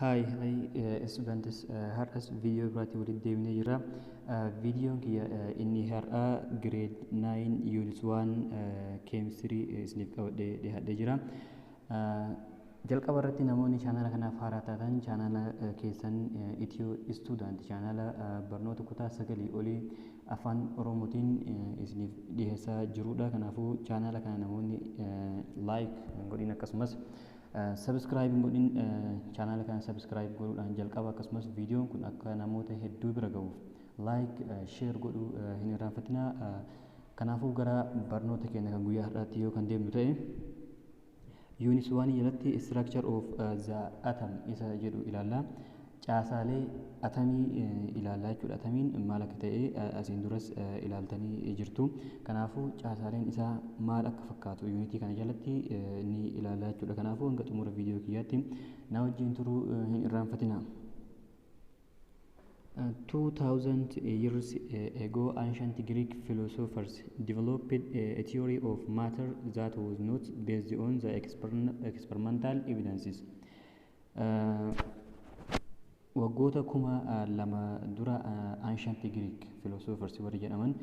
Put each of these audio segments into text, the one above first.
Hi, hi, students, har'as viidiyoo biraatii walitti deebinee jirra. Viidiyoon kiyya inni har'aa grade 9 unit 1 chemistry isiniif qabadhee dhiyaadhee jira. Jalqaba irratti namoonni chaanala kanaaf haaraa taatan, chaanala keessan Itiyoo Student, chaanala barnoota kutaa 9 olii afaan Oromootiin isiniif dhiyeessaa jirudha. Kanaafuu chaanala kana namoonni like godhin, akkasumas subscribe godhin, chaanala kana subscribe godhuudhaan jalqaba, akkasumas viidiyoon kun akka namoota hedduu bira gahuuf like, share godhuu hin irraanfatinaa. Kanaafuu gara barnoota keenya kan guyyaa har'aatti yoo kan deemnu ta'e, unit 1 jalatti structure of the atom isa jedhu ilaalla. Caasaalee atamii ilaallaa jechuudha. Atamiin maal akka ta'e asiin duras ilaaltanii jirtu. Kanaafuu caasaaleen isaa maal akka fakkaatu yuunitii kana jalatti ni ilaallaa jechuudha. Kanaafuu hanga xumura viidiyoo kiyyaatti na wajjin turuu hin irraanfatina. 2000 years ago, ancient Greek philosophers developed a theory of matter that was not based on the experimental evidences. Waggoota 2000 dura ancient Greek philosophers warri jedhaman,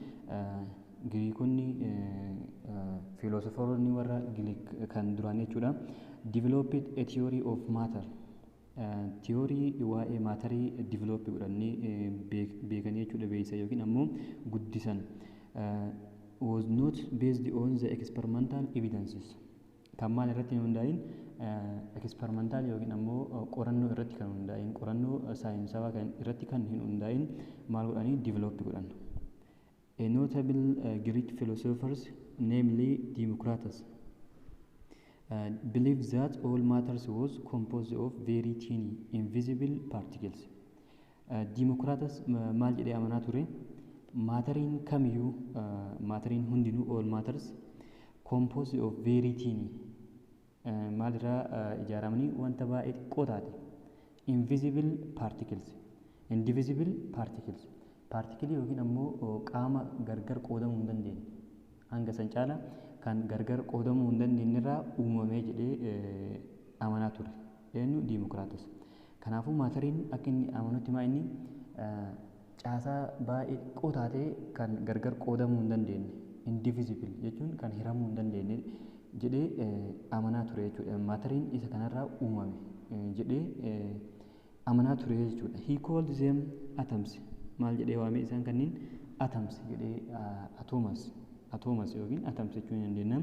Giriikonni, philosopheroonni warra Greek kan duraan jechuudha, developed a theory of matter, tiyoorii waa'ee maatarii develop godhanii beekanii jechuudha, beeysa yookiin ammoo guddisan, was not based on the experimental evidences, kan maal irratti hin hundaa'in? Experimental yookiin ammoo qorannoo irratti kan hundaa'in, qorannoo saayinsawaa kan irratti kan hin hundaa'in maal godhanii develop godhan. A notable Greek philosophers, namely Democritus, believed that all matters was composed of very tiny invisible particles. Democritus maal jedhee amanaa ture? Maatariin kamiyyuu, maatariin hundinuu, all matters composed of very tiny, maalirraa ijaaramanii? Wanta baay'ee xiqqoo taate, invisible particles, indivisible particles, paartikilii yookiin ammoo qaama gargar qoodamuu hin dandeenye, hanga san caala kan gargar qoodamuu hin dandeenye irraa uumamee jedhee amanaa ture. Eenyu? Democritus. Kanaafuu maatariin akka inni amanutti maa inni caasaa baay'ee xiqqoo taatee kan gargar qoodamuu hin dandeenye, indivisible jechuun kan hiramuu hin dandeenye jedhee amanaa ture jechuudha. Maatariin isa kanarraa uumame jedhee amanaa ture jechuudha. He called them atoms. Maal jedhee waame isaan kanneen? Atoms jedhee, atomas, atomas yookiin atoms jechuu ni dandeenya.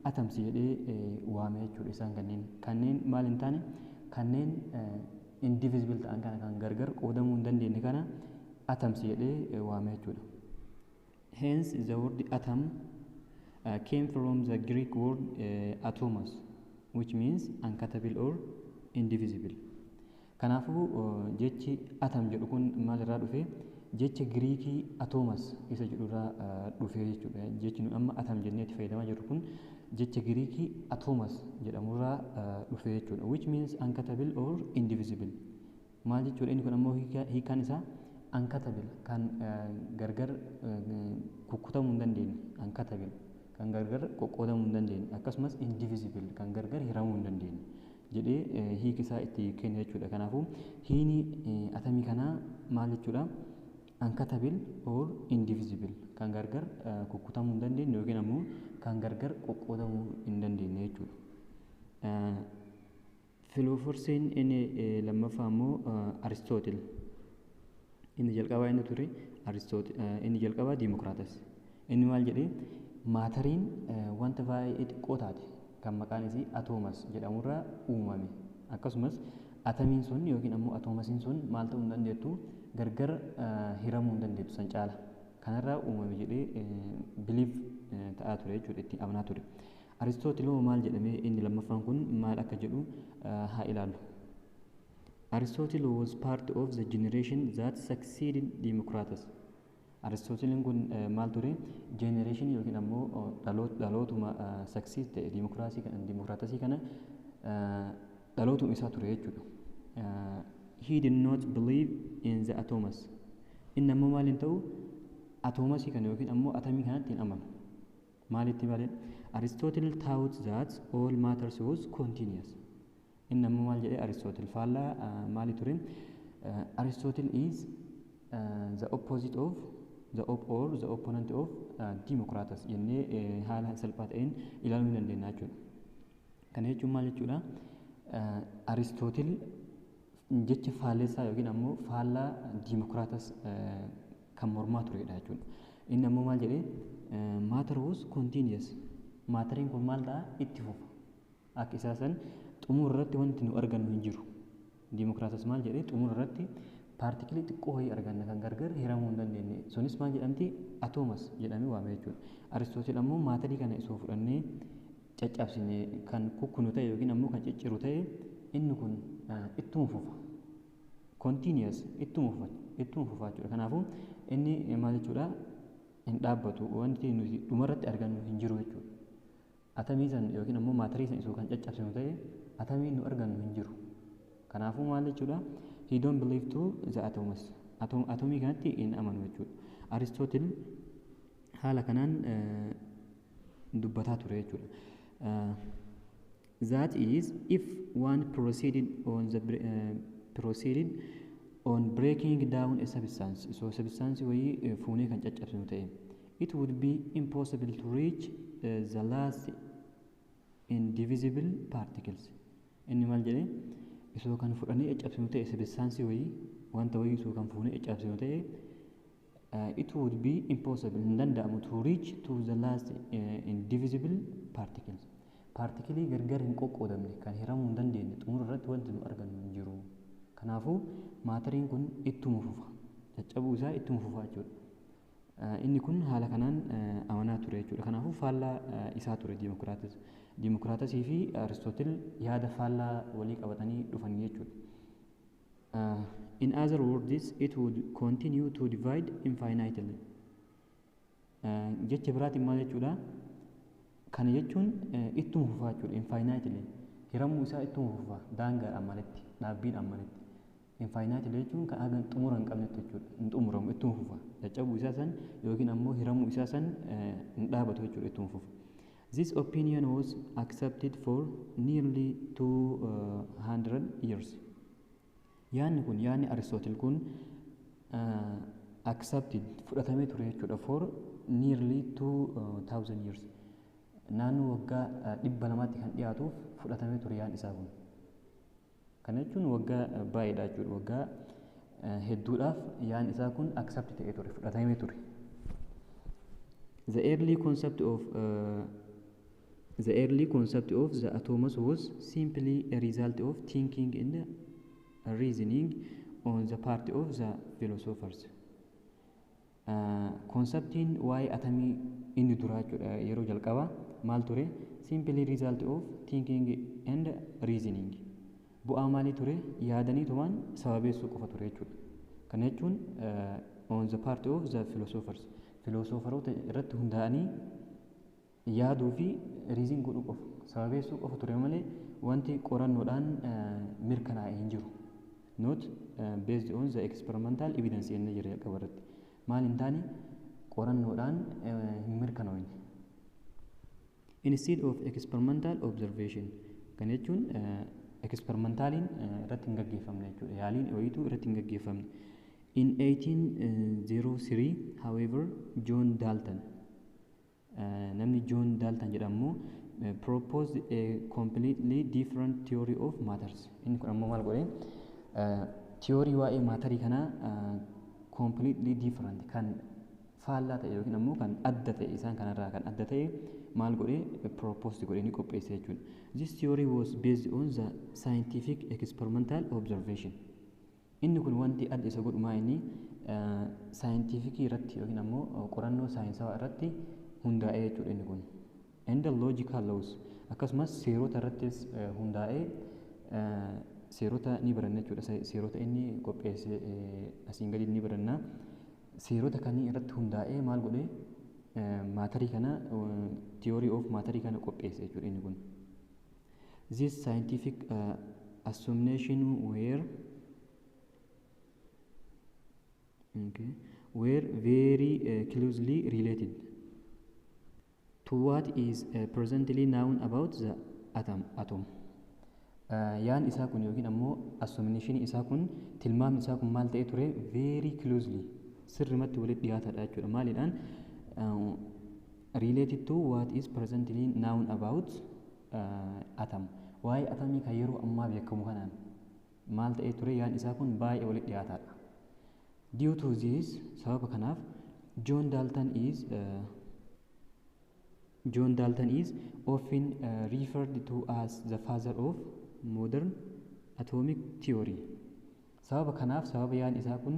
Atoms jedhee waame jechuudha isaan kanneen. Kanneen maal hin taane, kanneen indivisible ta'an kana, kan gargar qoodamuu hin dandeenye kana atoms jedhee waame jechuudha. Hence the word atom came from the Greek word atomos, which means uncuttable or indivisible. Kanaafuu jechi atom jedhu kun maalirraa dhufe? Jecha Giriikii atomas isa jedhurraa dhufe jechuudha. Jechi nu amma atom jennee itti fayyadamaa jirru kun jecha Giriikii atomas jedhamurraa dhufe jechuudha. Which means uncuttable or indivisible. Maal jechuudha inni kun ammoo? Hiikaan isaa uncuttable, kan gargar kukkutamuu hin dandeenye, uncuttable kan gargar qoqqoodamuu hin dandeenye, akkasumas indivisible kan gargar hiramuu hin dandeenye jedhee hiiki isaa itti kenna jechuudha. Kanaafuu hiini atamii kanaa maal jechuudha? Uncuttable or indivisible, kan gargar kukkutamuu hin dandeenye yookiin ammoo kan gargar qoqqoodamuu hin dandeenye jechuudha. Philosophersiin inni lammaffaa immoo Aristootil. Inni jalqabaa inni ture Aristootil, inni jalqabaa Democritus. Inni maal jedhee? Maatariin wanta baay'ee xiqqoo taate kan maqaan isii atoomas jedhamurraa uumame. Akkasumas atamiin sun yookiin ammoo atoomasiin sun maal ta'uu hin dandeettu? Gargar hiramuu hin dandeettu san caala. Kanarraa uumame jedhee believe ta'aa ture jechuudha, itti amanaa ture. Aristootil hoo maal jedhamee? Inni lammaffaan kun maal akka jedhu haa ilaallu. Aristotle was part of the generation that succeeded Democritus. Aristooteliin kun maal ture? Generation yookiin ammoo dhalootuma succeed ta'e Democritusii kana, dhalootuma isaa ture jechuudha. He did not believe in the atoms. Inni ammoo maal hin ta'u? Atoomasii kana yookiin ammoo atamii kanatti hin amanu. Maalitti malee? Aristotle taught that all matters was continuous. Inni ammoo maal jedhee? Aristotle faallaa maali ture? Aristotle is the opposite of the op or the opponent of Democritus jennee haala salphaa ta'een ilaaluu ni dandeenya jechuudha. Kana jechuun maal jechuudha? Aristotle jecha faallessaa yookiin ammoo faallaa Democritus kan mormaa turedha jechuudha. Inni ammoo maal jedhee? Matter was continuous. Matteriin kun maal ta'a? Itti fufa. Akka isaa san xumura irratti wanti nu argannu hin jiru. Democritus maal jedhee? Xumura irratti paartikilii xiqqoo wayii arganna kan gargar hiramuu hin dandeenye. Sunis maal jedhamti? Atomas jedhamee waamama jechuudha. Aristotle ammoo matterii kana isoo fudhannee caccabsine, kan kukkunu ta'e yookiin ammoo kan cicciru ta'e, inni kun ittuma fufa. Continuous, ittuma fufa, ittuma fufa jechuudha. Kanaafuu inni maal jechuudha? Hin dhaabbatu, wanti nuti dhumarratti argannu hin jiru jechuudha. Atamii san yookiin ammoo matterii san isoo kan caccabsinu ta'e, atamiin nu argannu hin jiru. Kanaafuu maal jechuudha? He don't believe to the atoms. Atomii kanatti hin amanu jechuudha. Aristotle haala kanaan dubbataa ture jechuudha. That is, if one proceeded on breaking down a substance, so substance wayii fuunee kan caccabsinu ta'e, it would be impossible to reach the last indivisible particles. Inni maal jedhee? Isoo kan fudhannee caccabsinu ta'e, substance wayii, wanta wayii isoo kan fuunee caccabsinu ta'e, it would be impossible, hin danda'amu, to reach to the last indivisible particles. Paartikilii gargar hin qoqqoodamne, kan hiramuu hin dandeenye, xumura irratti wanti nu argannu hin jiru. Kanaafuu matteriin kun ittuma fufa. Caccabuu isaa ittuma fufa jechuudha. Inni kun haala kanaan amanaa ture jechuudha. Kanaafuu faallaa isaa ture Democritus. Democritusii fi Aristotle yaada faallaa walii qabatanii dhufanii jechuudha. In other words, it would continue to divide infinitely. Jecha biraatiin maal jechuudha? Kana jechuun ittuma fufaa jechuudha. Infinitely. Hiramuu isaa ittuma fufa, daangaadhaan maletti, dhaabbiidhaan maletti. Infinitely jechuun kan haga xumura hin qabnetti jechuudha. Hin xumuramu, ittuma fufa. Caccabuu isaa san yookiin ammoo hiramuu isaa san hin dhaabatu jechuudha, ittuma fufa. This opinion was accepted for nearly 200 years. Yaadni kun, yaadni Aristotle kun, accepted, fudhatamee ture jechuudha, for nearly 2000 years. Naannoo waggaa 200tti kan dhiyaatuuf fudhatamee ture yaadni isaa kun. Kana jechuun waggaa baay'eedha jechuudha. Waggaa hedduudhaaf yaadni isaa kun accept ta'ee ture, fudhatamee ture. The early concept of the atoms was simply a result of thinking and reasoning on the part of the philosophers. Conceptiin waa'ee atamii inni duraa jechuudha, yeroo jalqabaa maal ture? Simply result of thinking and reasoning. Bu'aa maalii ture? Yaadaniitumaan sababeessuu qofa ture jechuudha. Kana jechuun on the part of the philosophers. Filoosofaroota irratti hundaa'anii yaaduu fi reason godhuu qofa, sababeessuu qofa ture malee wanti qorannoodhaan mirkanaa'e hin jiru. Not based on the experimental evidence jennee jira jalqaba irratti. Maal hin taane? Qorannoodhaan hin mirkanoofne. Instead of experimental observation, kan jechuun experimentaliin irratti hin gaggeeffamne jechuudha. Yaaliin wayituu irratti hin gaggeeffamne. In 1803, however, John Dalton, namni John Dalton jedhamu, proposed a completely different theory of matters. Inni kun ammoo maal godhe? Theory waa'ee matterii kanaa completely different, kan faallaa ta'e yookiin ammoo kan adda ta'e, isaan kanarraa kan adda ta'e maal godhe? Proposed godhe, ni qopheesse jechuudha. This theory was based on the scientific experimental observation. Inni kun wanti adda isa godhu maa inni scientificii irratti yookiin ammoo qorannoo saayinsawaa irratti hundaa'ee jechuudha inni kun. And the logical laws, akkasumas seerota irrattis hundaa'ee, seerota ni baranna jechuudha. Seerota inni qopheesse asiin gadi ni baranna. Seerota kanneen irratti hundaa'ee maal godhee? Matterii kana, theory of matterii kana qopheesse jechuudha inni kun. This scientific assumption were very closely related to what is presently known about the atom. Yaadni isaa kun yookiin ammoo assumption isaa kun, tilmaamni isaa kun maal ta'ee ture? Very closely, sirrimatti walitti dhiyaataadha jechuudha. Maaliidhaan? Related to what is presently known about atom. Waa'ee atamii kan yeroo ammaa beekamu kanaan maal ta'ee ture? Yaadni isaa kun baay'ee walitti dhiyaataadha. Due to this, sababa kanaaf, John Dalton is often referred to as the father of modern atomic theory. Sababa kanaaf, sababa yaadni isaa kun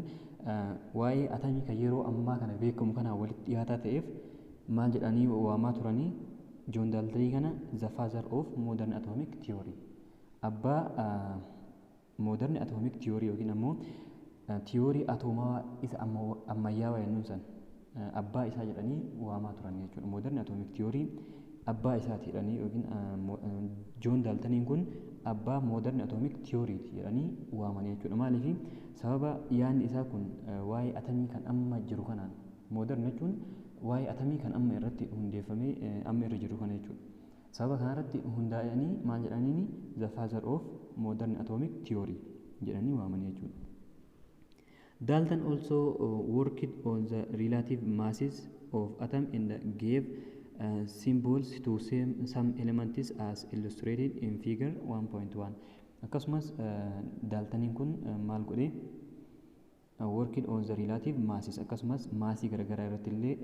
waa'ee atamii kan yeroo ammaa kana beekamu kanaan walitti dhiyaataa ta'eef, maal jedhanii waamaa turanii John Daltonii kana? The father of modern atomic theory. Abbaa modern atomic theory yookiin ammoo tiyoorii atoomaa isa ammayyaawaa jennuun san abbaa isaa jedhanii waamaa turan jechuudha. Modern atomic theory abbaa isaati jedhanii yookiin John Daltoniin kun abbaa modern atomic theory jedhanii waaman jechuudha. Maaliif? Sababa yaadni isaa kun waa'ee atamii kan amma jiru kanaan, modern jechuun waa'ee atamii kan amma irratti hundeeffamee amma irra jiru kana jechuudha. Sababa kanarratti hundaa'anii maal jedhaniini? The father of modern atomic theory jedhanii waaman jechuudha. Dalton also worked on the relative masses of atom and gave symbols to some elements as illustrated in figure 1.1. Akkasumas Daltoniin kun maal godhe? Working on the relative masses, akkasumas maasii garaagaraa irratti illee,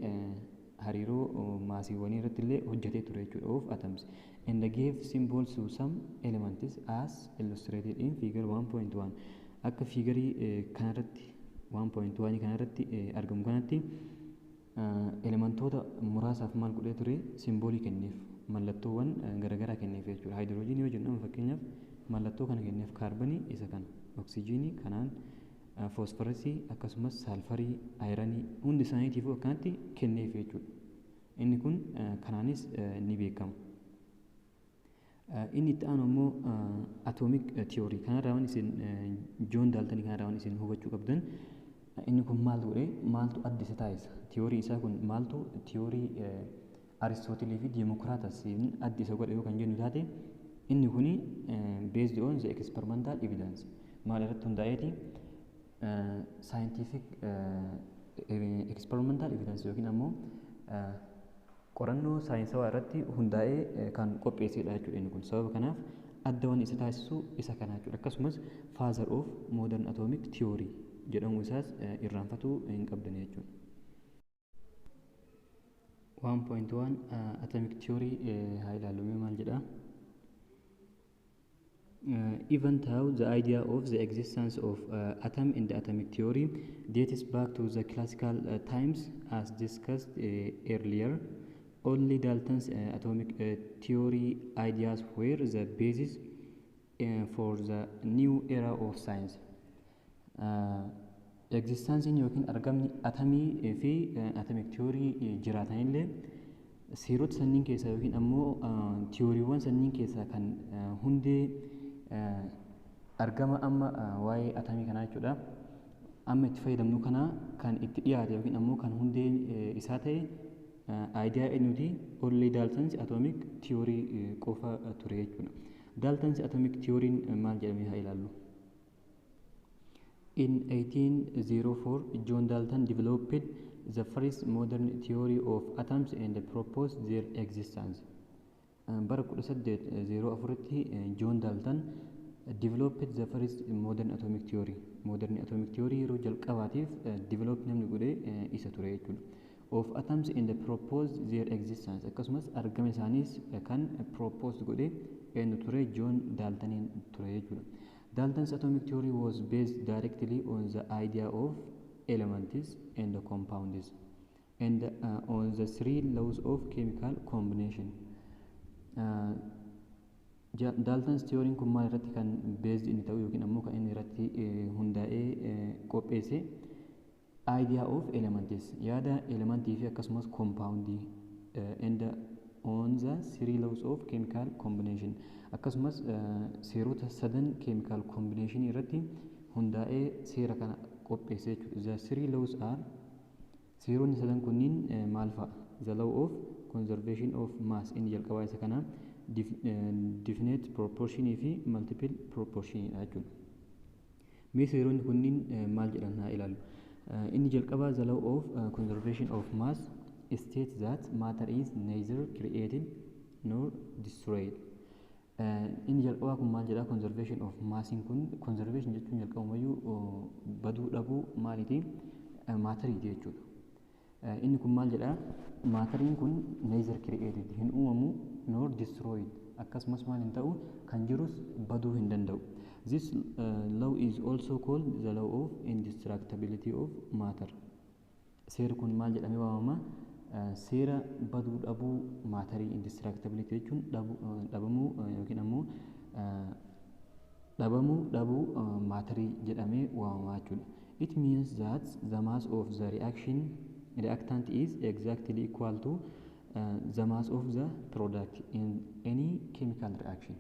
hariiroo maasiiwwanii irratti illee hojjetee ture jechuudha, of atoms and gave symbols to some elements as illustrated in figure 1.1. Akka fiigarii kanarratti, 1.1 kanarratti argamu kanatti, elementoota muraasaaf maal godhee ture? Simboolii kenneef, mallattoowwan garaagaraa kenneef jechuudha. Haayidiroojiinii yoo jennu fakkeenyaaf mallattoo kana kenneef, kaarbanii isa kana, oksijiinii kanaan, foosfarasii akkasumas saalfarii, ayiranii hundi isaaniitiifuu akkanatti kenneef jechuudha. Inni kun kanaanis ni beekama. Inni itti aanu immoo atomic theory kanarraa waan isin, Joon Daaltanii kanarraa waan isin hubachuu qabdan, inni kun maal godhe? Maaltu adda isa taasisa? Tiyoorii isaa kun maaltu tiyoorii Aristootilii fi Diimokiraatasiin adda isa godhe yoo kan jennu taate, inni kuni based on the experimental evidence. Maal irratti hundaa'eeti? Scientific experimental evidence yookiin ammoo qorannoo saayinsawaa irratti hundaa'ee kan qopheessedha jechuudha inni kun. Sababa kanaaf adda waan isa taasisu isa kana jechuudha. Akkasumas father of modern atomic theory jedhamu isaas irraanfatuu hin qabdan jechuudha. 1.1 atomic theory haa ilaallu maal jedha. Even though the idea of the existence of atom in the atomic theory dates back to the classical times as discussed earlier, only Dalton's atomic theory ideas were the basis for the new era of science. Existenceiin yookiin argamni atamii fi atomic theory jiraatanillee, seerota sanniin keessaa yookiin ammoo tiyooriiwwan sanniin keessaa kan hundee argama amma waa'ee atamii kanaa jechuudha. Amma itti fayyadamnu kana kan itti dhiyaate yookiin ammoo kan hundee isaa ta'e idea eenyuti? Only Dalton's atomic theory qofa ture jechuudha. Dalton's atomic theory maal jedhamee haa ilaallu. In 1804, John Dalton developed the first modern theory of atoms and proposed their existence. Bara 1804tti John Dalton developed the first modern atomic theory. Modern atomic theory yeroo jalqabaatiif develop namni godhe isa ture jechuudha. Of atoms and proposed their existence. Akkasumas argama isaaniis kan proposed godhe eenyu ture? John Daltoniin ture jechuudha. Dalton's atomic theory was based directly on the idea of elements and compounds and on the three laws of chemical combination. Dalton's theory kun maal irratti kan based inni ta'u yookiin ammoo kan inni irratti hundaa'ee qopheesse? Idea of elements, yaada elementii fi akkasumas compoundii, and on the three laws of chemical combination, akkasumas seerota sadan chemical combination irratti hundaa'ee seera kana qopheesse jechuudha. The three laws are, seeronni sadan kunniin maal fa'a? The law of conservation of mass inni jalqabaa isa kana. Definite proportionii fi multiple proportionidha jechuudha. Mee seeronni kunniin maal jedhan haa ilaallu. Inni jalqabaa, the law of conservation of mass, states that matter is neither created nor destroyed. Inni jalqabaa kun maal jedha? Conservation of massiin kun, conservation jechuun jalqabumayyuu baduu dhabuu maaliiti? Matteriiti jechuudha. Inni kun maal jedha? Matteriin kun neither created, hin uumamu, nor destroyed, akkasumas maal hin ta'u, kan jirus baduu hin danda'u. This law is also called the law of indestructibility of matter. Seerri kun maal jedhamee waamama? Seera baduu dhabuu matterii. Indestructibility jechuun dhabamuu yookiin ammoo dhabamuu dhabuu matterii jedhamee waamama jechuudha. It means that the mass of the reactant is exactly equal to the mass of the product in any chemical reaction.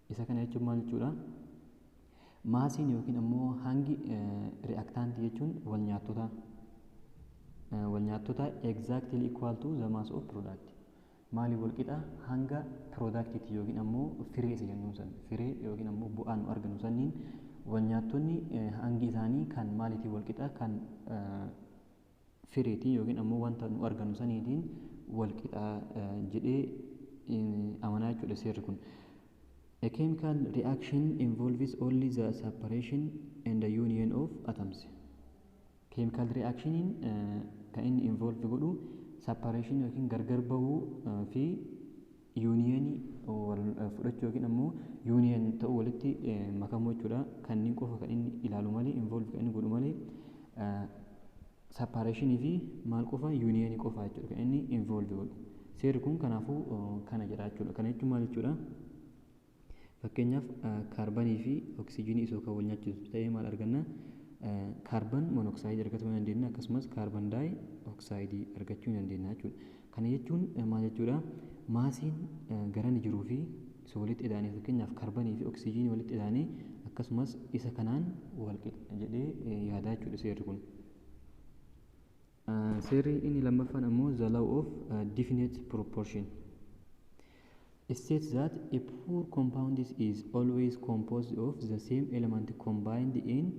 Isa kana jechuun maal jechuudha? Massiin yookiin ammoo hangi reactantii jechuun wal nyaattota exactly equal to the mass of product. Maaliif wal qixa? Hanga productiiti yookiin ammoo firee isa jennuun san, firee yookiin ammoo bu'aan nu argannu sanniin wal nyaattonni hangi isaanii kan maaliitiin wal qixa? Kan fireetiin yookiin ammoo wanta nu argannu saniitiin wal qixa jedhee amanaa jechuudha seerri kun. A chemical reaction involves only the separation and the union of atoms. Chemical reactioniin kan inni involve godhu separation yookiin gargar bahuu fi union wal fudhachuu yookiin ammoo union ta'uu, walitti makamuu jechuudha. Kanneen qofa kan inni ilaalu malee, involve kan inni godhu malee, separationii fi maal qofa? Unionii qofa jechuudha kan inni involve godhu. Seerri kun kanaafuu kana jedha jechuudha. Kana jechuun maal jechuudha? Fakkeenyaaf, kaarbanii fi oksijiinii isoo kan wal nyaachisu ta'ee maal arganna? Carbon monoxideii argachuu ni dandeenya, akkasumas carbon dioxideii argachuu ni dandeenya jechuudha. Kana jechuun maal jechuudha? Massiin garana jiruu fi isa walitti ida'anii, fakkeenyaaf kaarbanii fi oksijiinii walitti ida'anii, akkasumas isa kanaan wal qixa jedhee yaadaa jechuudha seerri kun. Seerri inni lammaffaan ammoo the law of definite proportion. States that a pure compound is always composed of the same element combined in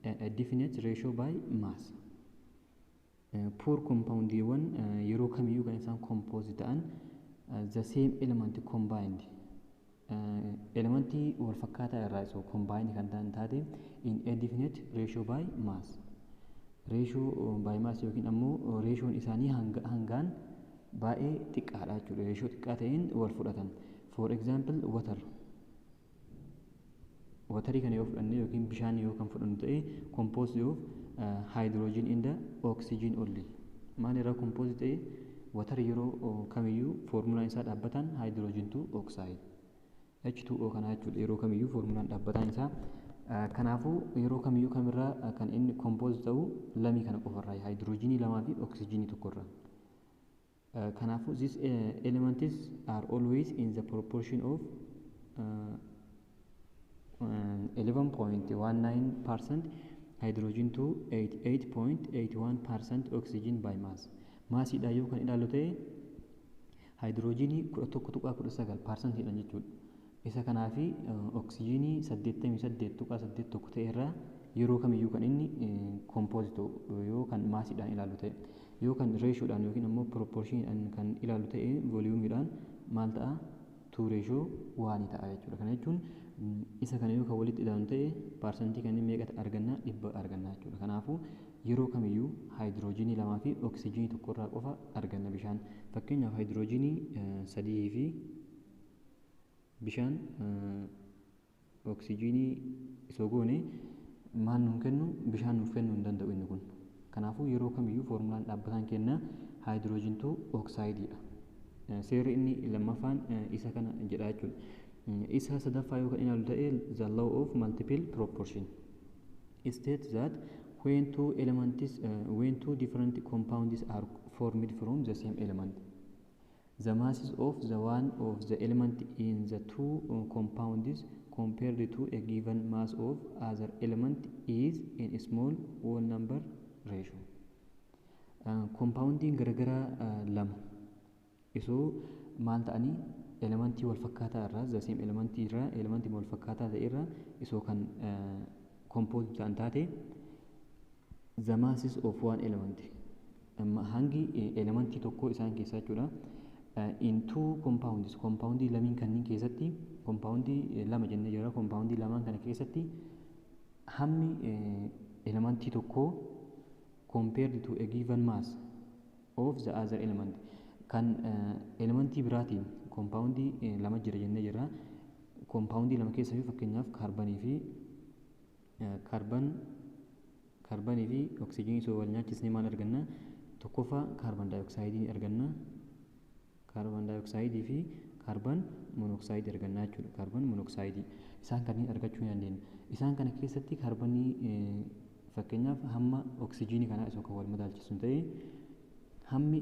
a definite ratio by mass. Pure compoundiiwwan yeroo kamiyyuu kan isaan compose ta'an the same element combined, elementii wal fakkaataa irraa isoo combined kan ta'an taate, in a definite ratio by mass. Ratio by mass yookiin ammoo ratioon isaanii hangaan baay'ee xiqqaadha jechuudha. Ratio xiqqaa ta'een wal fudhatan. For example, water. Waterii kana yoo fudhanne yookiin bishaan yoo kan fudhannu ta'e, composed of hydrogen and the oxygen only. Maal irraa compose ta'e? Water yeroo kamiyyuu foormulaan isaa dhaabbataan hydrogen to oxide. H2O kana jechuudha yeroo kamiyyuu foormulaan dhaabbataan isaa. Kanaafuu yeroo kamiyyuu kamirraa kan inni compose ta'u? Lamii kana qofarraa, hydrogenii lamaa fi oxygenii tokkorraa. Kanaafuu these elements are always in the proportion of 11.19% hydrogen to 88.81% oxygen by mass. Massiidhaan yoo kan ilaallu ta'e, hydrogenii 11.19%iidhaan jechuudha. Isa kanaafi oksijiinii 88.81 ta'e irraa yeroo kamiyyuu kan inni compose ta'u yoo kan massiidhaan ilaallu ta'e. Yoo kan ratiodhaan yookiin ammoo proportioniidhaan kan ilaallu ta'e, volumeiidhaan maal ta'a? 2 ratio 1 ta'a jechuudha. Kana jechuun isa kana yoo kan walitti ilaallu ta'e, percentii kanneen meeqa arganna? 100 arganna jechuudha. Kanaafuu yeroo kamiyyuu haayidiroojiinii lamaa fi oksijiinii tokkorraa qofa arganna bishaan. Fakkeenyaaf, haayidiroojiinii sadii fi bishaan oksijiinii isoo goone maal nuuf kennu? Bishaan nuuf kennuu hin danda'u inni kun. Kanaafuu yeroo kamiyyuu foormulaan dhaabbataan kenna hydrogen two oxideiidha. Seerri inni lammaffaan isa kana jedha jechuudha. Isa sadaffaa yoo kan ilaallu ta'e, the law of multiple proportion states that when two different compounds are formed from the same element, the masses of the one of the element in the two compounds compared to a given mass of other element is in a small whole number ratio. Compoundiin garagaraa lama isoo maal ta'anii Elementii wal fakkaataa irraa, the same elementii irraa, elementii wal fakkaataa ta'e irraa isoo kan compose ta'an taate, the masses of one element, hangi elementii tokko isaan keessaa jechuudha, in two compounds, compoundii lamiin kanneen keessatti, compoundii lama jennee jira, compoundii lamaan kana keessatti hammi elementii tokkoo compared to a given mass of the other element, kan elementii biraatiin, compoundii lama jira jennee jira, compoundii lama keessa fi fakkeenyaaf kaarbanii fi oksijiinii osoo wal nyaachisnee maal arganna? Tokkoffaa kaarban daayoksaayiidii arganna. Kaarban daayoksaayiidii fi kaarban monoksaayiidii arganna jechuudha. Kaarban monoksaayiidii isaan kanneen argachuu ni dandeenya. Isaan kana keessatti kaarbanii, fakkeenyaaf hamma oksijiinii kanaa osoo kan wal madaalchisu ta'e, hammi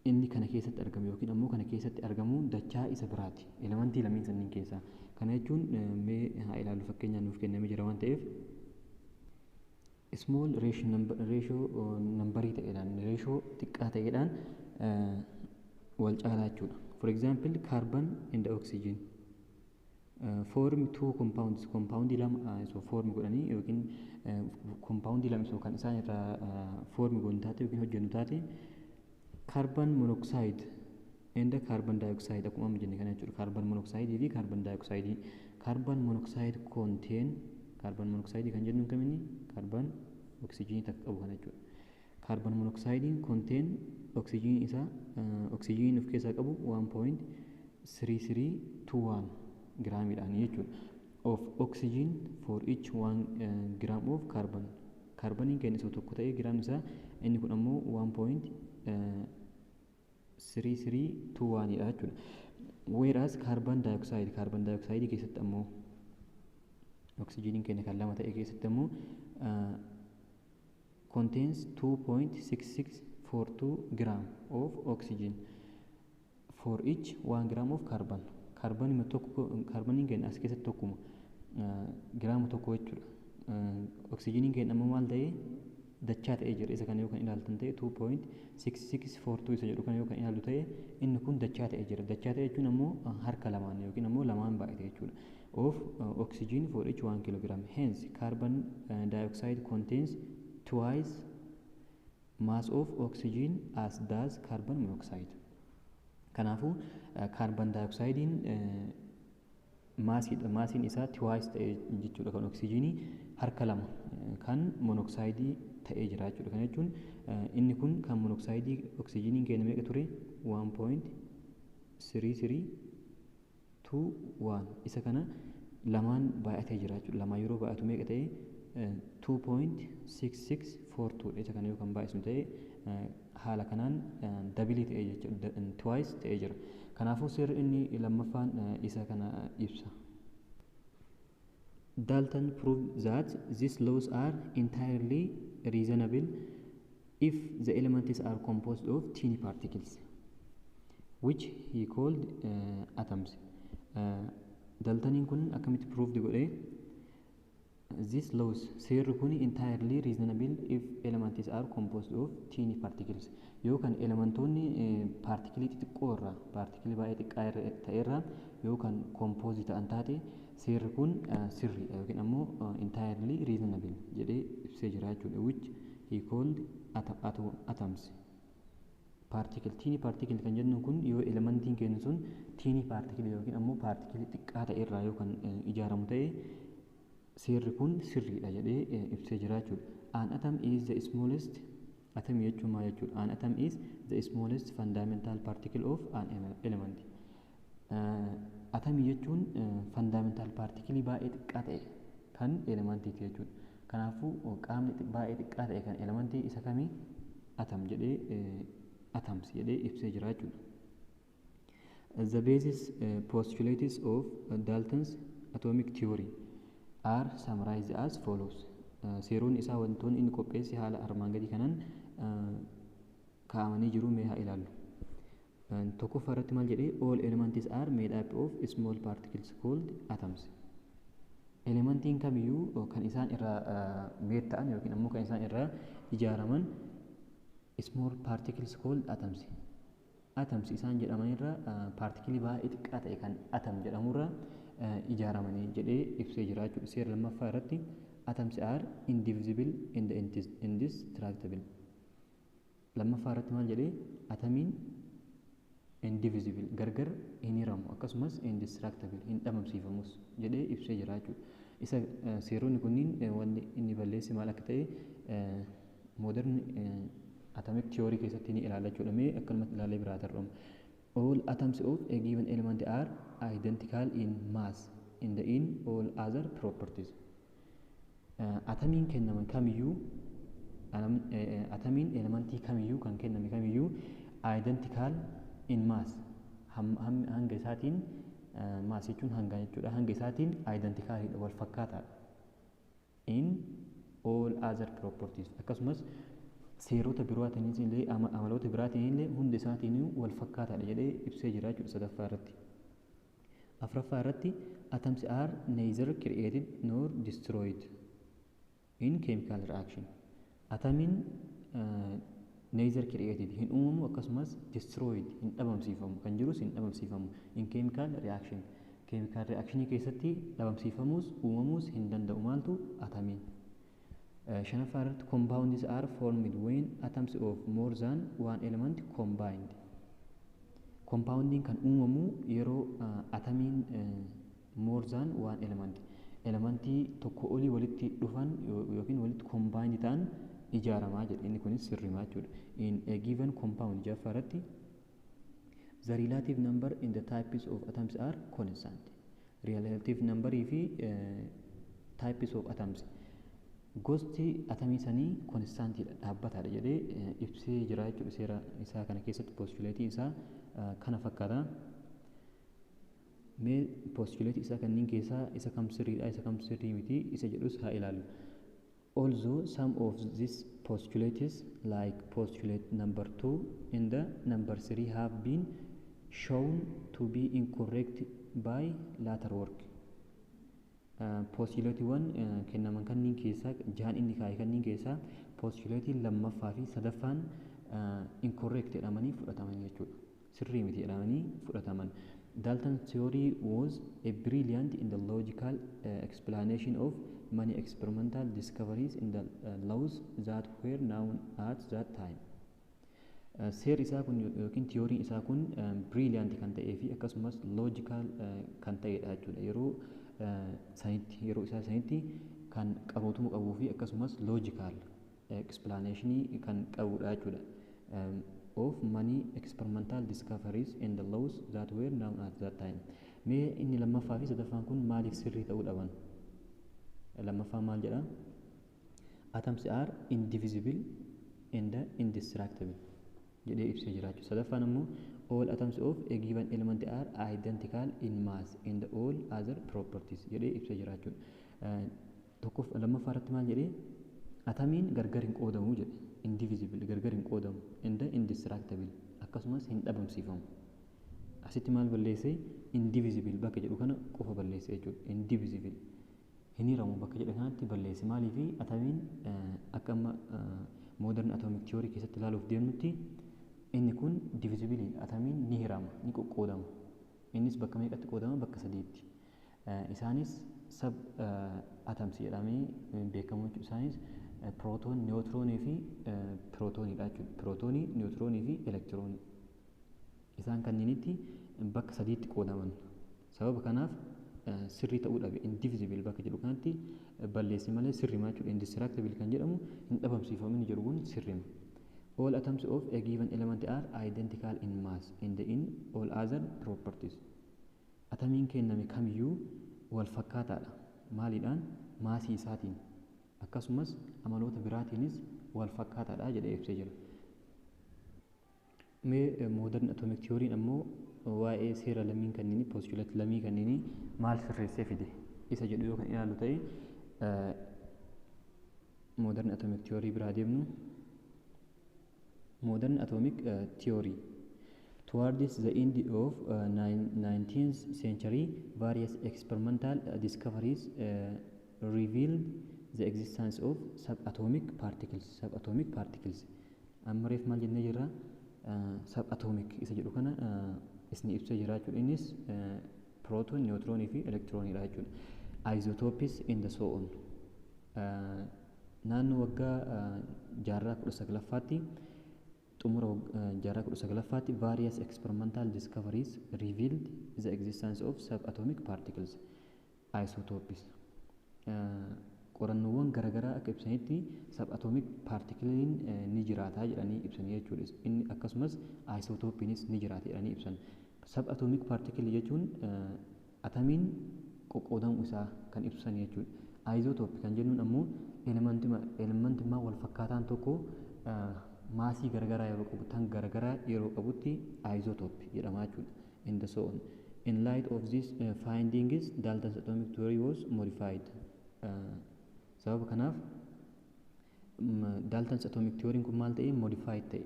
inni kana keessatti argamu yookiin ammoo kana keessatti argamu dachaa isa biraati elementii lameen sanniin keessaa. Kana jechuun mee haa ilaallu, fakkeenyaan nuuf kennamee jira waan ta'eef, small ratio numberii ta'eedhaan, ratio xiqqaa ta'eedhaan wal caalaa jechuudha. For example, carbon and oxygen form two compounds, compoundii lama isoo form godhanii yookiin compoundii lama isoo kan isaan irraa form godhan taate yookiin hojjennu taate, carbon monoxide and carbon dioxide, akkuma amma jenne kana jechuudha. Carbon monoxide fi carbon dioxide. Carbon monoxide contain, carbon monoxide kan jennuun kaminni carbon oxygen takka qabu kana jechuudha. Carbon monoxide contain oxygen isaa, oxygen of keessaa qabu 1.3321 giraamiidhaan jechuudha, of oxygen for each 1 gram of carbon. Kaarbaniin keenya isa tokko ta'ee, giraamni isaa inni kun ammoo 1.3321 dha jechuudha. Whereas carbon dioxide, carbon dioxide keessatti ammoo oxygeniin keenya kan lama ta'e keessatti ammoo contains 2.6642 gram of oxygen for each 1 gram of carbon. Kaarbanii tokko, kaarbaniin keenya as keessatti tokkuma, giraama tokko jechuudha. Oksijiniin keenya ammoo maal ta'ee? Dachaa ta'ee jira. Isa kana yoo kan ilaaltan ta'e, 2.6642 isa jedhu kana yoo kan ilaallu ta'e, inni kun dachaa ta'ee jira. Dachaa ta'e jechuun ammoo harka lamaan yookiin ammoo lamaan baay'ate jechuudha of oxygen for each 1 kilogram. Hence carbon dioxide contains twice mass of oxygen as does carbon monoxide. Kanaafuu kaarban daayoksaayidiin maasiin isaa twice ta'e jechuudha, kan oksijiinii harka lama kan monoksaayidii ta'ee jira jechuudha. Kana jechuun inni kun kan monoksaayidii oksijiiniin keenya meeqa ture? 1.3321. Isa kana lamaan baay'atee jira jechuudha. Lamaan yeroo baay'atu meeqa ta'e? 2.6642. Isa kana yoo kan baay'isnu ta'e, haala kanaan double ta'ee jechuudha, twice ta'ee jira. Kanaafuu seerri inni lammaffaan isa kana ibsa. Dalton proved that these laws are entirely reasonable if the elements are composed of tiny particles, which he called atoms. Daltoniin kun akkamitti proved godhe? These laws, seerri kun, entirely reasonable if elements are composed of tiny particles, yoo kan elementoonni paartikilii xixiqqoo irraa, paartikilii baay'ee xiqqaa ta'e irraa yoo kan compose ta'an taate, seerri kun sirriidha yookiin ammoo entirely reasonable jedhee ibsee jira jechuudha, which he called atoms. Particle, tiny particle kan jennu kun yoo elementiin keenya sun tiny particle yookiin ammoo paartikilii xiqqaa ta'e irraa yoo kan ijaaramu ta'e, seerri kun sirriidha jedhee ibsee jira jechuudha. An atom is the smallest, atom jechuun maal jechuudha? An atom is the smallest fundamental particle of an element. Atamii jechuun fundamental particle baay'ee xiqqaa ta'e kan elementiiti jechuudha. Kanaafuu qaamni baay'ee xiqqaa ta'e kan elementii isa kamii? Atom jedhee, atoms jedhee ibsee jira jechuudha. The basis postulates of Dalton's atomic theory are summarized as follows. Seeronni isaa, wantoonni inni qopheesse haala armaan gadii kanaan kaa'amanii jiru, mee haa ilaallu. Tokkoffaa irratti maal jedhee? All elements are made up of small particles called atoms. Elementiin kamiyyuu kan isaan irraa made ta'an yookiin ammoo kan isaan irraa ijaaraman small particles called atoms. Atoms isaan jedhamanirra, paartikilii baay'ee xiqqaa ta'e kan atom jedhamurra ijaaramanii jedhee ibsee jira jechuudha. Seera lammaffaa irratti atoms are indivisible and indestructible. Lammaffaa irratti maal jedhee? Atamiin indivisible, gargar hin hiramu, akkasumas indestructible, hin dhabamsiifamus jedhee ibsee jira jechuudha. Isa seeronni kunniin wanni inni balleesse maal akka ta'e modern atomic theory keessatti ni ilaalla jechuudha. Mee akkanumatti ilaalee biraa tarrooma. All atoms of a given element are identical in mass and in all other properties. Atamiin kennaman kamiyyuu, atamiin elementii kamiyyuu kan kenname kamiyyuu, identical in mass, hanga isaatiin, mass jechuun hanga jechuudha, hanga isaatiin identicalidha, wal fakkaataadha, in all other properties, akkasumas seerota birootiinis illee, amaloota biraatiin illee hunda isaatiin wal fakkaataadha jedhee ibsee jira jechuudha sadaffaa irratti. Afuraffaa irratti atoms are neither created nor destroyed in chemical reaction. Atamiin neither created, hin uumamu, akkasumas destroyed, hin dhabamsiifamu, kan jirus hin dhabamsiifamu, in chemical reaction, chemical reactionii keessatti dhabamsiifamuus uumamuus hin danda'u. Maaltu? Atamiin. Shanaffaa irratti compounds are formed when atoms of more than one element combined. Compoundiin kan uumamu yeroo atamiin more than one element, elementii tokko olii walitti dhufan yookiin walitti combined ta'an ijaaramaa jedhe. Inni kunis sirrimaa jechuudha. In a given compound, jaffaa irratti, the relative number in the types of atoms are constant. Relative numberii fi types of atoms, gosti atamii sanii constantiidha, dhaabbataadha jedhee ibsee jira jechuudha. Seera isaa kana keessatti postulatii isaa kana fakkaata. Mee postulatii isaa kanneen keessaa isa kam sirriidha, isa kam sirrii miti isa jedhus haa ilaallu. Although some of these postulates, like postulate number 2 and the number 3, have been shown to be incorrect by later work. Postulatiiwwan kennaman kanneen keessaa, jahan inni kaa'e kanneen keessaa, postulatiin lammaffaa fi sadaffaan incorrect jedhamanii fudhataman jechuudha. Sirrii miti jedhamanii fudhataman. Dalton's theory was a brilliant in the logical explanation of many experimental discoveries in the laws that were known at that time. Seerri isaa kun yookiin tiyooriin isaa kun brilliant kan ta'ee fi akkasumas logical kan ta'edha jechuudha. Yeroo sanitti, yeroo isaa sanitti kan qabatamuu qabuu fi akkasumas logical explanationii kan qabudha jechuudha. Of many experimental discoveries and the laws that were known at that time. Mee inni lammaffaa fi sadaffaan kun maaliif sirrii ta'uu dhaban? Lammaffaan maal jedha? Atoms are indivisible and indestructible jedhee ibsee jira jechuudha. Sadaffaan immoo all atoms of a given element are identical in mass and all other properties jedhee ibsee jira jechuudha. Tokkoof lammaffaa irratti maal jedhee? Atamiin gargar hin qoodamu jedhe. Indivisible, gargar hin qoodamu, and indestructible, akkasumas hin dhabamsiifamu. Asitti maal balleessee? Indivisible bakka jedhu kana qofa balleesse jechuudha. Indivisible, hin hiramu bakka jedhu kanatti balleesse. Maaliifi? Atamiin akka amma modern atomic theory keessatti ilaaluuf deemnutti inni kun divisible, atamiin ni hirama, ni qoqqoodama. Innis bakka meeqatti qoodama? Bakka sadiitti. Isaanis sub atoms jedhamee beekamu jechuudha. Isaanis proton, niwutiroonii fi pirootooniidha jechuudha. Pirootoonii, niwutiroonii fi elektiroonii. Isaan kanneenitti bakka sadiitti qoodaman. Sababa kanaaf sirrii ta'uu dhabe. Indivisible bakka jedhu kanatti balleesse malee sirrimaa jechuudha. Indestructible kan jedhamu, hin dhabamsiifamu jedhu kun sirrima. All atoms of a given element are identical in mass and in all other properties. Atamiin kenname kamiyyuu wal fakkaataadha. Maaliidhaan? Maasii isaatiin. Akkasumas amaloota biraatiinis wal fakkaataadha jedhee ibsee jira. Mee modern atomic theory ammoo waa'ee seera lammiin kanneenii, postulate lammii kanneenii maal sirreessee fide isa jedhu yoo kan ilaallu ta'e, modern atomic theory biraa deemnu. Modern atomic theory. Towards the end of 19th century, various experimental discoveries revealed the existence of subatomic particles. Subatomic particles. Amma reef maal jennee jirra? Subatomic isa jedhu kana isni ibsee jira jechuudha. Innis proton, neutronii fi elektirooniidha jechuudha. Isotopes and so on. Naannoo waggaa jaarraa 19ffaatti, xumura jaarraa 19ffaatti, various experimental discoveries revealed the existence of subatomic particles, isotopes. Qorannoowwan garaagaraa akka ibsanitti subatomic particleiin ni jiraata jedhanii ibsanii jechuudha. Inni akkasumas isotopiinis ni jiraata jedhanii ibsan. Subatomic particle jechuun atamiin qoqqoodamuu isaa kan ibsan jechuudha. Isotope kan jennuun ammoo elementima wal fakkaataan tokko maasii garaagaraa yeroo qabu, tan garaagaraa yeroo qabutti isotope jedhama jechuudha. And so on. In light of these findings, Dalton's atomic theory was modified. Sababa kanaaf Dalton's atomic theory kun maal ta'e? Modified ta'e.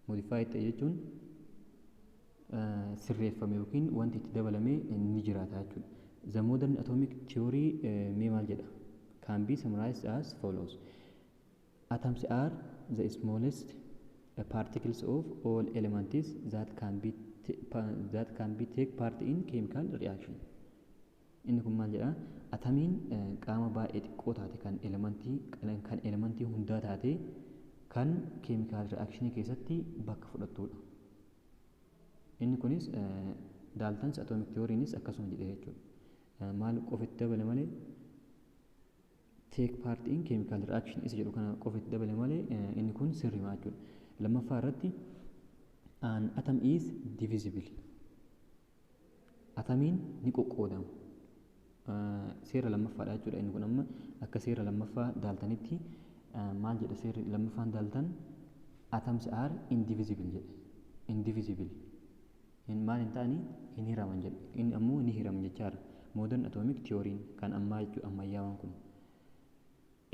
Modified ta'e jechuun sirreeffame yookiin wanti itti dabalame ni jiraata jechuudha. The modern atomic theory mee maal jedha? Can be summarized as follows. Atoms are the smallest particles of all elements that can be take part in chemical reaction. Inni kun maal jedha? Atamiin qaama baay'ee xiqqoo taate kan elementii hundaa taate kan chemical reactionii keessatti bakka fudhattudha. Inni kunis Dalton's atomic theorynis akkasuma jedhe jechuudha. Maal qofitti dabale malee? Take part in chemical reaction isa jedhu kana qofitti dabale malee inni kun sirrimaa jechuudha. Lammaffaa irratti, an atom is divisible. Atamiin ni qoqqoodama. Seera lammaffaadha jechuudha inni kun. Amma akka seera lammaffaa Daltonitti maal jedha seerri lammaffaan Dalton? Atoms are indivisible jedhe. Indivisible. Maal hin ta'anii? Hin hiraman jedhe. Inni ammoo ni hiraman jechaadha. Modern atomic theory kan ammaa jechuudha, ammayyaawaan kun.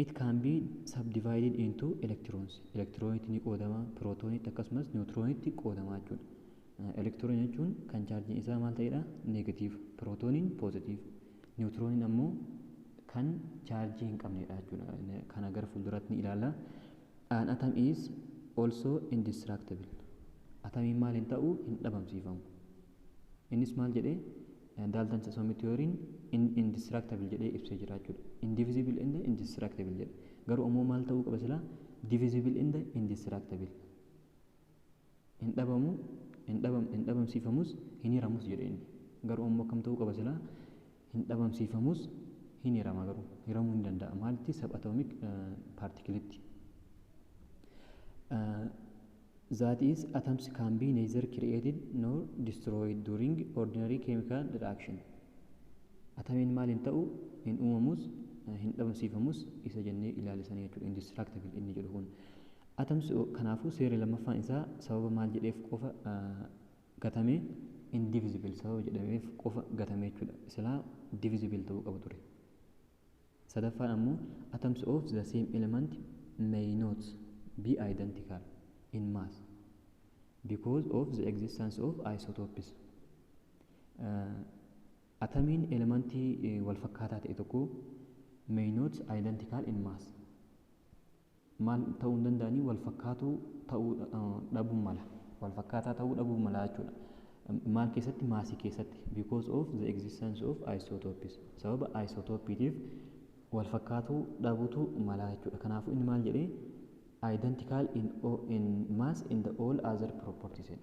It can be subdivided into electrons. Elektiroonitti ni qoodama, pirootonitti akkasumas niwutiroonitti qoodama jechuudha. Elektiroon jechuun kan chaarjiin isaa maal ta'edha? Negative. Pirootoniin positive. Niwutirooniin ammoo kan chaarjii hin qabnedha jechuudha. Kana gara fuulduraatti ni ilaalla. An atom is also indestructible. Atamiin maal hin ta'u? Hin dhabamsiifamu. Innis maal jedhee? Dalton's atomic theory indestructible jedhee ibsee jira jechuudha. Indivisible and indestructible jedhe. Garuu ammoo maal ta'uu qaba silaa? Divisible and indestructible. Hin dhabamu, hin dhabamsiifamus, hin hiramus jedhe inni. Garuu ammoo akkam ta'uu qaba silaa? Hin dhabamsiifamus, hin hirama garuu hiramuu hin danda'a. Maalitti? Subatomic particle'itti. That is, atoms can be neither created nor destroyed during ordinary chemical reaction. Atamiin maal hin ta'u? Hin uumamus, hin dhabamsiifamus isa jennee ilaalisanii jechuudha. Indestructible inni jedhu kun. Atoms kanaafuu seerri lammaffaan isaa sababa maal jedheef qofa gatame? Indivisible sababa jedhameef qofa gatame jechuudha. Silaa divisible ta'uu qabu ture. Sadaffaan ammoo, atoms of the same element may not be identical in mass because of the existence of isotopes. Atamiin elementii wal fakkaataa ta'e tokko may not identical in mass. Maal ta'uu hin danda'anii? Wal fakkaatuu ta'uu dhabuu mala. Wal fakkaataa ta'uu dhabuu mala jechuudha. Maal keessatti? Maasii keessatti. Because of the existence of isotopes. Sababa isotopiitiif wal fakkaatuu dhabuutu mala jechuudha. Kanaafuu inni maal jedhee? Identical in mass in the all other properties jedhe.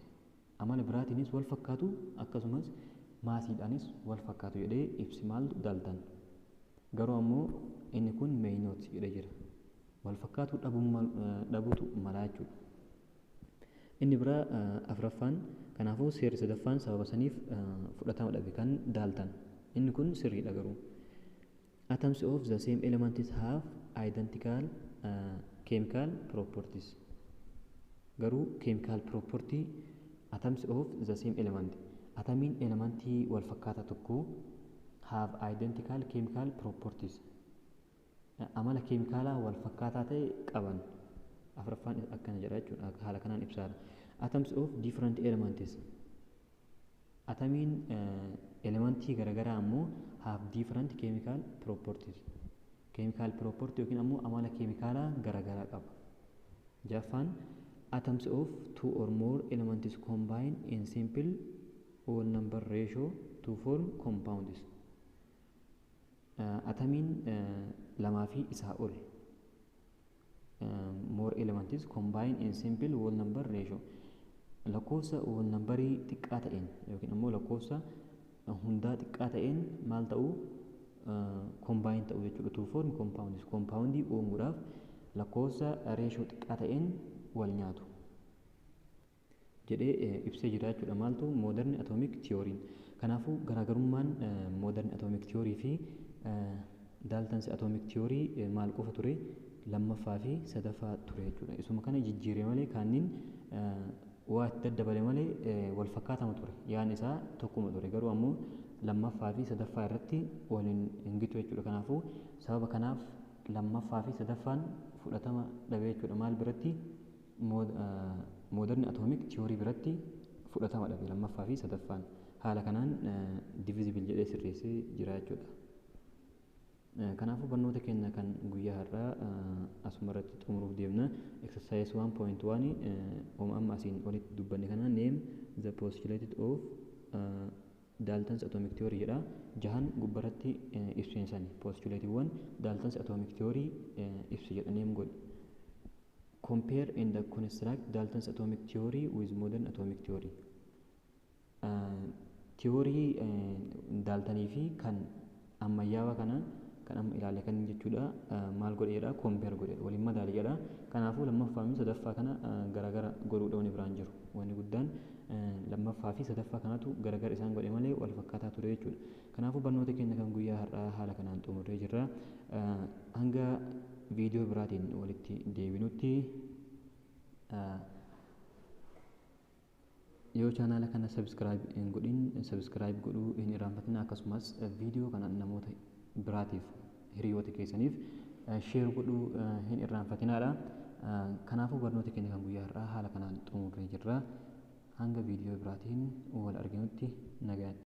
Amala biraatiinis wal fakkaatu, akkasumas maasiidhaanis wal fakkaatu jedhee ibsi maal Dalton. Garuu ammoo inni kun may not jedhee jira. Wal fakkaatuu dhabuutu mala jechuudha. Inni biraa afuraffaan, kanaafuu seerri sadaffaan sababa saniif fudhatama dhabe kan Dalton. Inni kun sirriidha garuu. Atoms of the same elements have identical chemical properties. Garuu chemical property atoms of the same element. Atamiin elementii wal fakkaataa tokko have identical chemical properties. Amala keemikaalaa wal fakkaataa ta'e qaban. Afuraffaan akkana jedha jechuudha. Haala kanaan ibsaadha. Atoms of different elements. Atamiin elementii garaagaraa ammoo have different chemical properties. Chemical property yookiin ammoo amala keemikaalaa garaagaraa qaba. Jaffaan, Atoms of two or more elements combine in simple whole number ratio to form compounds. Atamiin lamaa fi isaa ol, more elements combine in simple whole number ratio, lakkoofsa whole numberii xiqqaa ta'een yookiin ammoo lakkoofsa hundaa xiqqaa ta'een maal ta'uu, combine ta'u jechuudha, to form compounds, compoundii uumuudhaaf lakkoofsa ratio xiqqaa ta'een wal nyaatu jedhee ibsee jira jechuudha. Maaltu? Modern atomic theory. Kanaafuu garaagarummaan modern atomic theory fi Dalton's atomic theory maal qofa ture? Lammaffaa fi sadaffaa ture jechuudha. Isuma kana jijjiire malee, kaannin waa itti daddabale malee wal fakkaatama ture. Yaadni isaa tokkuma ture, garuu ammoo lammaffaa fi sadaffaa irratti waliin hin gitu jechuudha. Kanaafuu sababa kanaaf lammaffaa fi sadaffaan fudhatama dhabe jechuudha. Maal biratti? Modern atomic theory biratti fudhatama dhabe lammaffaa fi sadaffaan. Haala kanaan divisible jedhee sirreessee jira jechuudha. Kanaafuu barnoota keenya kan guyyaa har'aa asuma irratti xumuruuf deemna. Exercise 1.1 oma amma asiin olitti dubbanne kana, name the postulated of Dalton's atomic theory jedha. Jahan gubbarratti ibseen postulatiiwwan Dalton's atomic theory ibsi jedha, name godhi. Compare and construct Dalton's atomic theory with modern atomic theory. Theory Daltonii fi kan ammayyaawaa kana, kan amma ilaale kan jechuudha, maal godheedha? Compare godheedha, waliin madaali jedha. Kanaafuu lammaffaa fi sadaffaa kana garagara godhuudha. Wani biraan jiru, wanni guddaan lammaffaa fi sadaffaa kanatu garagara isaan godhe malee wal fakkaataa ture jechuudha. Kanaafuu barnoota keenya kan guyyaa har'aa haala kanaan xumurree jirra. Hanga viidiyoo biraatiin walitti deebinutti, yoo chaanaala kana subscribe hin godhin, subscribe godhuu hin irraanfatina. Akkasumas viidiyoo kana namoota biraatiif, hiriyoota keessaniif share godhuu hin irraanfatinaadha. Kanaafuu barnoota keenya kan guyyaa har'aa haala kanaan xumurree jirra. Hanga viidiyoo biraatiin wal arginutti nagaatti.